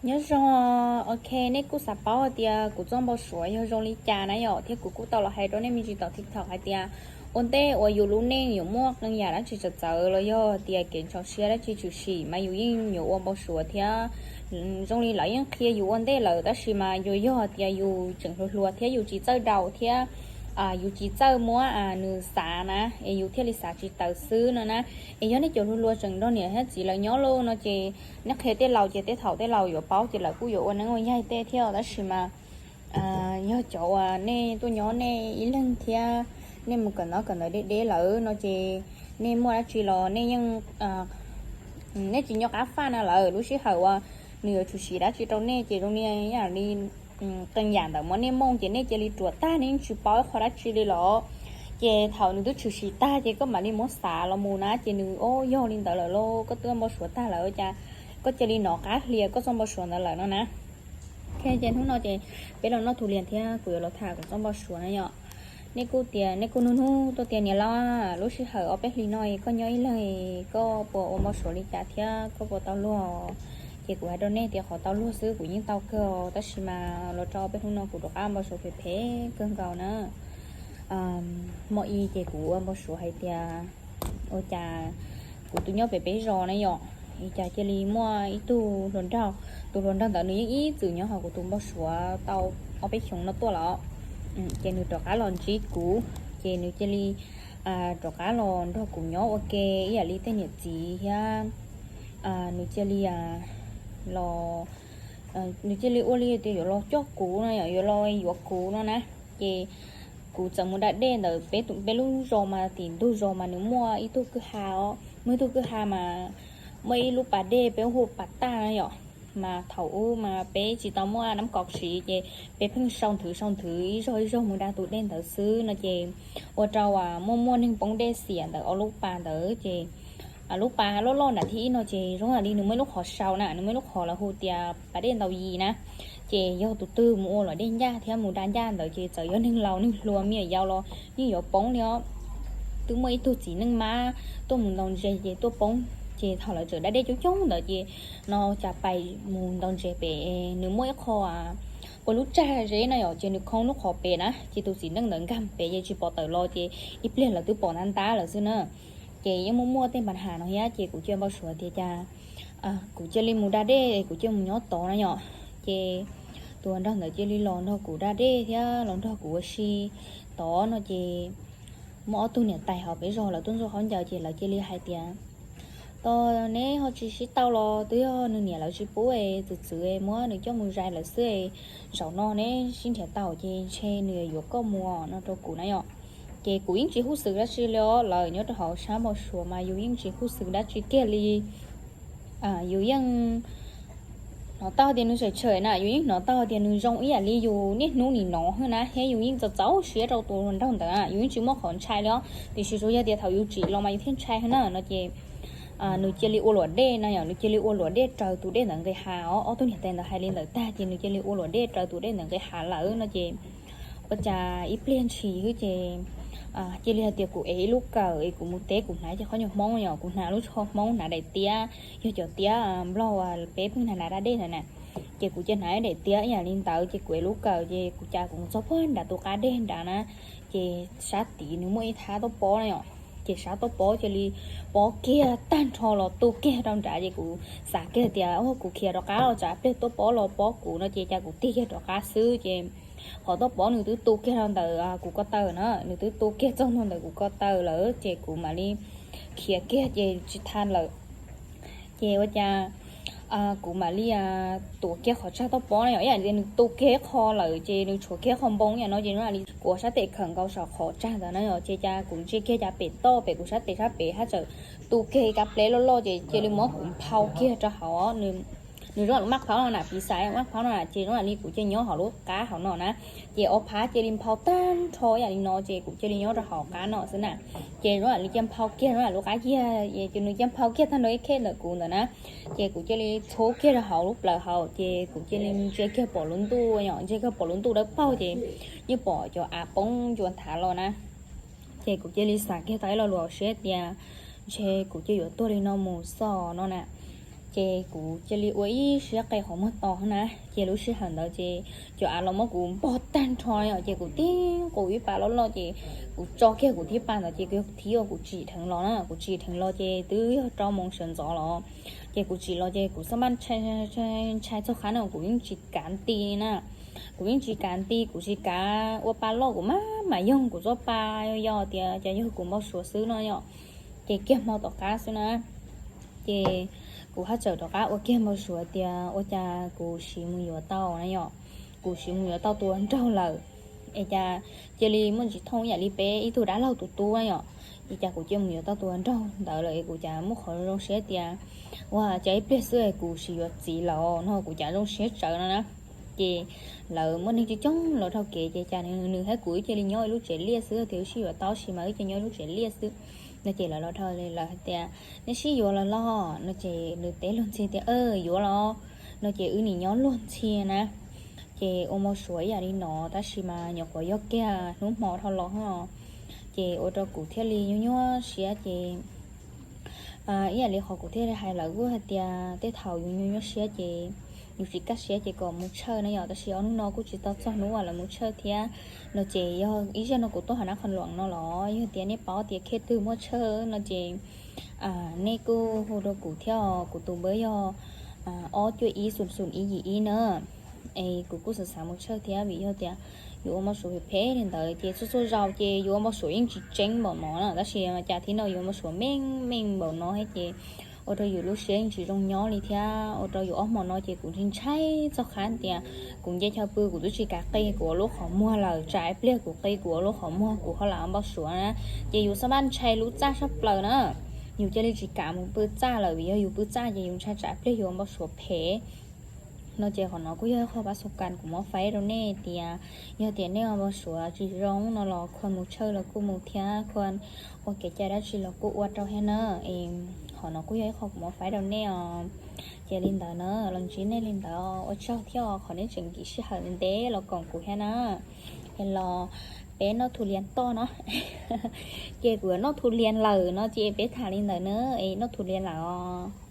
Nyob zoo, ok, nej kuj xav paub hais tias kuv txoj npau suav yog zoo li cas na yom, thiab kuv kuj tau los hais rau nej me ntsis tom TikTok hais tias ua ntej uas yus lub neej yuav muaj qee yam dab tsi txawv txawv los yog tias kev ntxhov siab dab tsi tshwm sim mas yus yeej yuav ua npau suav thiab. Zoo li lawv yeej qhia yus ua ntej lawm, tab sis mas yus yog tias yus tseem hluas hluas thiab yus tsis txawj daus thiab yus tsis txawj muab nws xav na, es yus thiaj li xav tsis tawv xwb no na. Es yog nej cov hluas hluas tseem nrog niam thiab txiv lawv nyob lauj no ces nej qhia tej laus ces tej thaum tej laus yuav paub ces lawv kuj yuav ua neeb ua yaig tej thiab, tab sis mas yog cov uas nej tuaj nyob nej ib leeg thiab nej mus kawm ntaub kawm ntawv deb deb lawm no ces nej muaj dab tsi los nej yeej, nej tsis nco qab faj no lawm, lub sij hawm uas nws yuav tshwm sim dab tsi rau nej ces zoo li ib yam li qee yam ntawm muab nej mooj ces nej cia li ruam tag, nej yeej tsis paub ib qho dab tsi li los. Ces thaum nws twb tshwm sim tag ces koj mam li muab xav los mus na ces nws, o, yog li ntawd lawm lauj, koj twb npau suav tag lawm cas koj cia li nov qab hlias koj txoj npau suav ntawd lawm no na. Ok, ces hnub no ces peb los noj tus lias thiab kuv yuav los tham kuv txoj npau suav na yom. Nej kuj tias, nej kuj nug nug tuaj tias niam lauj, lub sij hawm ob peb hlis no koj nyob ib leeg koj puas ua npau suav li cas thiab koj puas tau luag? Ces kuv hais rau nej tias qhov tau luag xwb kuv yeej tau kawg, tab sis mas los rau ob peb hnub no kuv rov qab npau suav phem phem kawg nkaus na. Hmo ib ces kuv ua npau suav hais tias ua cas kuv twb nyob pem peb zos na yom, cas cia li muaj ib tug hluas nraug, tus hluas nraug ntawd nws yeej ib txwm nyob hauv kuv tus npau suav tau ob peb xyoos no tuaj lawm. Ces nws rov qab los ntsib kuv, ces nws cia li rov qab los nrog kuv nyob ua ke ib yam li tej niam txiv thiab. Nws cia li los, nws cia li ua li tias yuav los coj kuv no yom, yuav los yuav kuv no na. Ces kuv txawm mus da dej ntawd, peb lub zos mas tim ntug zos mas nws muaj ib tug kwj ha os, muaj ib tug kwj ha mas muaj ib lub pas dej peb hu pas taj na yom. Mas thaum ub mas peb tsis tau muaj nab kos siv ces peb pheej sau nthwv sau nthwv ib zaug ib zaug mus da tus dej ntawd xwb no ces ua rau muaj muaj neeg poob dej xiam ntawm ob lub pas ntawd ces lub pas loj loj nram thib ib no ces zoo li nws muaj ib lub qhov sau na, nws muaj ib lub qhov lawv hu tias pas dej ntaus yis na. Ces yog tus twg mus ua luam dej ncaj thiab mus da ncaj ntawd ces txawm yog neeg laus neeg hluas me nyuam yaus los yeej yuav poob li os. Twb muaj ib tug txiv neej mab tuaj mus ntaus ntses ces tuaj poob, ces thaum lawv tseem da dej coob coob ntawd ces no cas pais mus ntaus ntses pem, nws muaj ib qho ua lub tsag zeb no yom, ces nws khoob lub qhov pem na, ces tus txiv neej ntawd nkag pem ces tsis pom tawm los ces ib pliag lawv twb pom ntab ntab lawm xwb na. Ces yeej muaj muaj tej npa has no thiab ces kuv cia npau suav tias cas kuv cia li mus da dej, kuv cia mus nyob tod na yom. Ces tus nraug ntawd cia li los nrog kuv da dej thiab los nrog kuv ua si tod no ces muaj ob tug niam tais hauv peb zos lawv tuaj ntxuag khaub ncaws ces lawv cia li hais tias, tos neb ho tsis sib tau los twb yog nws niam lawv tsis pub es txwv txwv muab nws coj mus zais lawm xwb. Zaum no neb sib nrhiav tau ces ntshe nws yuav koj mus no rau kuv na yom. Ces kuv yeej tsis huj xwm dab tsi li os, lawv nyob rau hauv sab npau suav mas yus yeej tsis huj xwm dab tsi kiag li. Yus yeej hnov tau tias nws tshawm tshawm na, yus yeej hnov tau tias nws zoo ib yam li yus niaj hnub nim no xwb na, thiab yus yeej txaus txaus siab rau tus nraug ntawd, yus yeej tsis muaj qhov ntshai li os, tiam sis tsuas yog tias thaum yus tsim los mas yus thiaj ntshai xwb na no ces nws cia li ua luam dej no yom, nws cia li ua luam dej raws tus dej ntawd nqis hav os. Ob tug niam tais ntawd hais li ntawd tag ces nws cia li ua luam dej raws tus dej ntawd nqis hav lawm no ces ua cas ib pliag ntshis xwb ces cia li hais tias kuv ev ib lub kawm es kuv mus teb kuv hnav cov qhov nyuag Hmoob yom, kuv hnav lub tsho Hmoob, hnav daim tiab, yog cov tiab Nplog peb pheej hnav hnav da dej ntawd na. Ces kuv cia hnav daim tiab ib yam li ntawd ces kuv ev lub kawm ces kuv cas kuv mus txog puag nram tus qab dej nrad na, ces sab tid nws muaj ib thab tuaj pob na yom, ces sab tuaj pob cia li pob kiag tag nrho los tu kiag rau nrad ces kuv xav kiag tias kuv khiav rov qab los tsam pliag tuaj pob los pob kuv no ces cas kuv tig kiag rov qab xwb ces qhov tuaj pob nws twb tu kiag rau ntawm kuv ko taw na, nws twb tu kiag txog ntua ntawm kuv ko taw lawm ces kuv mam li khiav kiag ces tsis tau lawm. Ces ua cas kuv mam li tuav kiag qhov tsag tuaj pob na yom, ib yam li nws tu kiag ib qho lawm ces nws tshuav kiag qho npoo yam no ces zoo li kuv ua sab tes khawm nkaus saum qhov tsag ntawd na yom, ces cas kuv ntsia kiag cas pem toj pem kuv sab tes sab pem haj tseem tu kiag kab pleb loj loj ces cia li muab kuv nphau kiag rau hauv. Nws zoo li maj qhaub no na, piv xam maj qhaub no na ces zoo li kuv cia nyob hauv lub qab hauv no na, ces ob phab cia li nphau tag nrho yam li no ces kuv cia li nyob rau hauv qab no xwb na. Ces zoo li cia nphau kiag zoo li lub qab ciag ces nws cia nphau kiag tag nrho ib khej ntawm kuv ntawd na. Ces kuv cia li txhub kiag rau hauv lub plawv hauv ces kuv cia li ntsia kiag pom lub ntuj yom, ntsia kiag pom lub ntuj dawb paug ces yeej pom cov av poob ncua nthav los na. Ces kuv cia li xav kiag tau ib lo lus hauv siab tias ntshe kuv cia yuav tuag li no mus xwb no na. Ces kuv cia li ua ib siab qe qhov muag tos na, ces lub sij hawm ntawd ces cov av los muab kuv npog tag nrho yom, ces kuv tib qus ib pas loj loj ces kuv tso kiag kuv thib pas ntawd ces kuv thib ua kuv tsim dheev los na, kuv tsim dheev los ces twb yog rau moos sawv ntxov los, ces kuv tsim los ces kuv xab maj ntshai txog qhov no kuv yeej tsis kav nti na, kuv yeej tsis kav nti, kuv tsis kav ua pa loj, kuv maj mam yoog kuv txoj pa, yog tias cas yog kuv npau suav xwb no yom, ces kiag hmo tom qab xwb na. Ces kuv haj txawm rov qab ua kiag npau suav tias ua cas kuv siv mus yuav tau na yom, kuv siv mus yuav tau tus nraug lawm, es cas cia li muaj ntsis thooj yam li peb ib tug dab laug tus tub na yom, es cas kuv cia mus yuav tau tus nraug ntawd lawm es kuv cas muaj qhov zoo siab tias ua cas ib pliag xwb kuv siv yuav txiv lawm no kuv cas zoo siab tsawv no na. Ces lawv muaj neeg coob coob los dhau kev ces cas nws thiab kuv wb cia li nyob ib lub tsev liaj xwb, tias wb sib yuav tau tab sis mas wb cia nyob ib lub tsev liaj xwb no ces lawv los dhau lawv hais tias nej sib yuav los los no ces nws teb luag ntxhi tias yuav los no ces wb nim nyob luag ntxhi na. Ces ua npau suav ib yam li no tab sis mas nyuam qhuav yog kiag hnub hmo dhau los no, ces ua rau kuv thiaj li nyuaj nyuaj siab ces ib yam li qhov kuv thiaj li hais lawv kuj hais tias tej thaum yus nyuaj nyuaj siab ces yus tsis kaj siab ces kom mus tshawj na yom, tab sis ob hnub no kuj tsis tau txog hnub uas lawv mus tshawj thiab no ces yog ib zaug no kuv tuaj hauv Nab Qhoos Luam no los yog tias nej paub tias khej twg muaj tshawj no ces nej kuj hu rau kuv thiab, kuv tus npawb yog ob cuaj ib xoom xoom ib yim ib na. Es kuv kuj xav xav mus tshawj thiab vim yog tias yus ua npau suav phem phem li ntawd ces txhua txhua zaus ces yus ua npau suav yeej tsis tseeb npaum no na, tab sis cas thib no yus ua npau suav meej meej npaum no thiab ces ua rau yus lub siab yeej tsis zoo nyob li thiab ua rau yus ob hmo no ces kuv ntshai ntshai txog qhov tias kuv nce chaw pw kuv twb tsis kav qi kuv ua lub qhov muag lawm, tsam ib pliag kuv qi kuv ua lub qhov muag kuv ho lam ua npau suav na. Ces yus xab maj ntshai lub txaj saj plaws na, yus cia li tsis kam mus pw txaj lawm vim yog yus pw txaj ces yus ntshai tsam ib pliag yus ua npau suav phem no ces qhov no kuj yog ib qho pab xu kas kuv muab faib rau nej tias yog tias nej ua npau suav tsis zoo no los khua mus tshawj los kuj mus thiab khua ua kev cai dab tsi los kuj ua rau thiab na. Es qhov no kuj yog ib qho kuv muab faib rau nej os. Ces li ntawd na, los ntsib nej li ntawd ua tsaug thiab os qhov nej tseem nkim sij hawm ntev los koom kuv thiab na. Es los peb noj thu lias toj no. Ces kuv yuav noj thu lias lawm no ces peb tham li ntawd na, es noj thu lias lawm os.